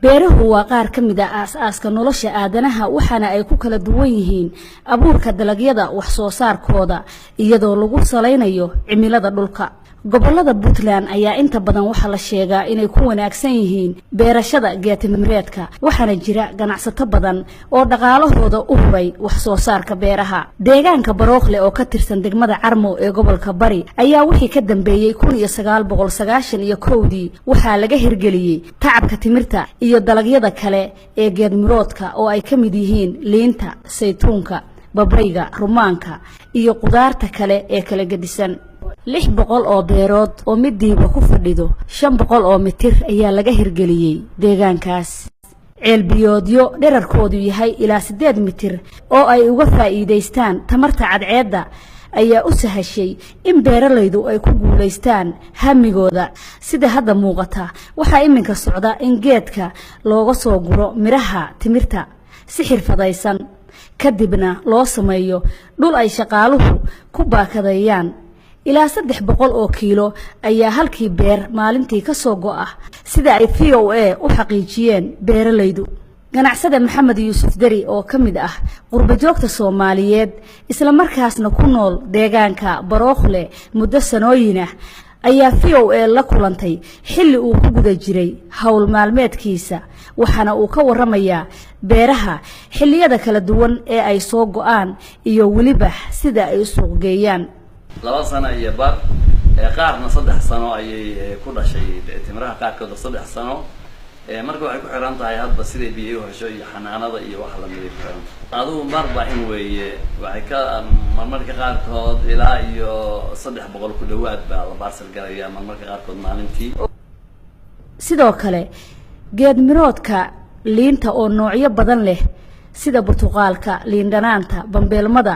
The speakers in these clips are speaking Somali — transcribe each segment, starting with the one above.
Beeruhu waa qaar ka mid ah aas-aaska nolosha aadanaha, waxaana ay ku kala duwan yihiin abuurka dalagyada wax soo saarkooda iyadoo lagu salaynayo cimilada dhulka. Gobolada Puntland ayaa inta badan waxaa la sheegaa inay ku wanaagsan yihiin beerashada geetimireedka, waxaana jira ganacsato badan oo dhaqaalahooda u huray wax soo saarka beeraha. Deegaanka Barookle oo ka tirsan degmada Carmo ee gobolka Bari ayaa wixii ka dambeeyey 1991-dii waxaa laga hirgeliyey tacabka timirta iyo dalagyada kale ee geedmiroodka oo ay ka mid yihiin liinta, saytuunka, babayga, rumaanka iyo qudaarta kale ee kala gedisan. 600 oo beerood oo midiiba ku fadhido 500 oo mitir ayaa laga hirgeliyey deegaankaas. Ceelbiyoodyo dherarkoodu yahay ilaa 8 mitir oo ay uga faa'iidaystaan tamarta cadceedda ayaa u sahashay in beeralaydu ay ku guulaystaan hamigooda. Sida hadda muuqata, waxaa iminka socda in geedka looga soo guro midhaha timirta si xirfadaysan, kadibna loo sameeyo dhul ay shaqaaluhu ku baakadeeyaan. Ilaa 300 oo kiilo ayaa halkii beer maalintii ka soo go'a, sida ay VOA u xaqiijiyeen beeralaydu. Ganacsade Maxamed Yuusuf Deri oo ka mid ah qurbajoogta Soomaaliyeed, islamarkaasna ku nool deegaanka Barookhle muddo sanooyin ah, ayaa VOA la kulantay xilli uu ku guda jiray howl maalmeedkiisa, waxaana uu ka waramayaa beeraha, xilliyada kala duwan ee ay soo go'aan iyo weliba sida ay u suuq geeyaan. 2 sano iyo bar, qaarna 3 sano ayay ku dhashay timiraha qaarkood, 3 sano. Marka waxay ku xiran tahay hadba siday biyo u hesho iyo xanaanada iyo wax lamid ay ku xiran tahay. Adigu marba in weeye, waxay ka marmarka qaarkood ilaa iyo 300 ku dhawaad baa la parcel garaya marmarka qaarkood maalintii. Sidoo kale, geedmiroodka liinta oo noocyo badan leh sida burtuqaalka, liindhanaanta, bambeelmada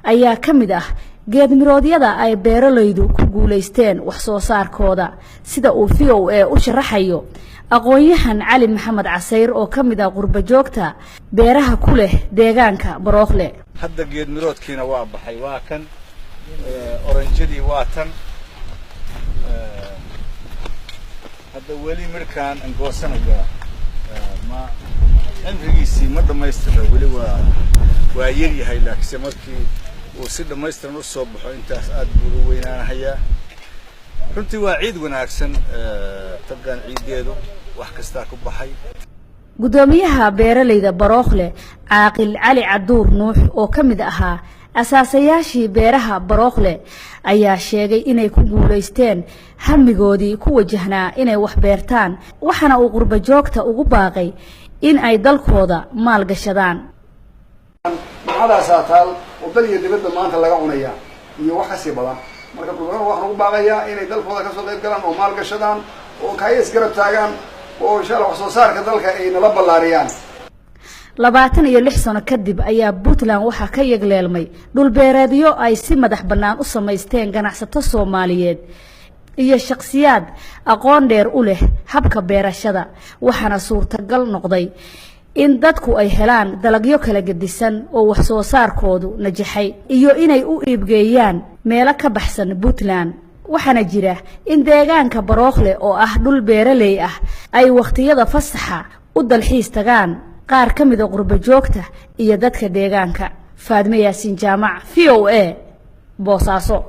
ayaa ka mid ah geedmiroodyada ay beeralaydu ku guulaysteen wax soo saarkooda, sida uu VOA u sharaxayo aqoon-yahan Cali Maxamed Casayr oo ka mid ah qurba joogta beeraha ku leh deegaanka Barookle. Hadda geedmiroodkiina waa baxay, waa kan. Oranjadii waa tan. Hadda weli midhkaan aan goosanayaa ma cimrigiisii ma dhammaystira, weli waa yar yahay, laakiinse markii uu si dhammaystiran usoo baxo intaas aad buu uga weynaanahayaa. Runtii waa ciid wanaagsan taggan, ciiddeedu wax kastaa ku baxay. Guddoomiyaha beeralayda Barookle, Caaqil Cali Caduur Nuux, oo ka mid ahaa asaasayaashii beeraha Barookle, ayaa sheegay inay ku guulaysteen hamigoodii ku wajahnaa inay wax beertaan, waxaana uu qurba joogta ugu baaqay in ay dalkooda maalgashadaan. Maxadaasaa taal oo dal iyo dibadda maanta laga cunayaa iyo wax kasii badan. Marka qurbajoogta waxaan ugu baaqayaa inay dalkooda kasoo qayb galaan oo maalgashadaan oo kaya isgarab taagaan oo insha Allah wax soo saarka dalka ay nala ballaariyaan. 26 sano kadib ayaa Puntland waxaa ka yagleelmay dhulbeereedyo ay si madax bannaan u samaysteen ganacsato Soomaaliyeed iyo shakhsiyaad aqoon dheer u leh habka beerashada, waxaana suurtagal noqday in dadku ay helaan dalagyo kala gedisan oo wax soo saarkoodu najaxay iyo inay u iibgeeyaan meelo ka baxsan Puntland. Waxaana jira in deegaanka Barookle oo ah dhul beeraley ah ay wakhtiyada fasaxa u dalxiis tagaan qaar ka mida qurba joogta iyo dadka deegaanka. Faadme Yaasiin Jaamac, VOA, Boosaaso.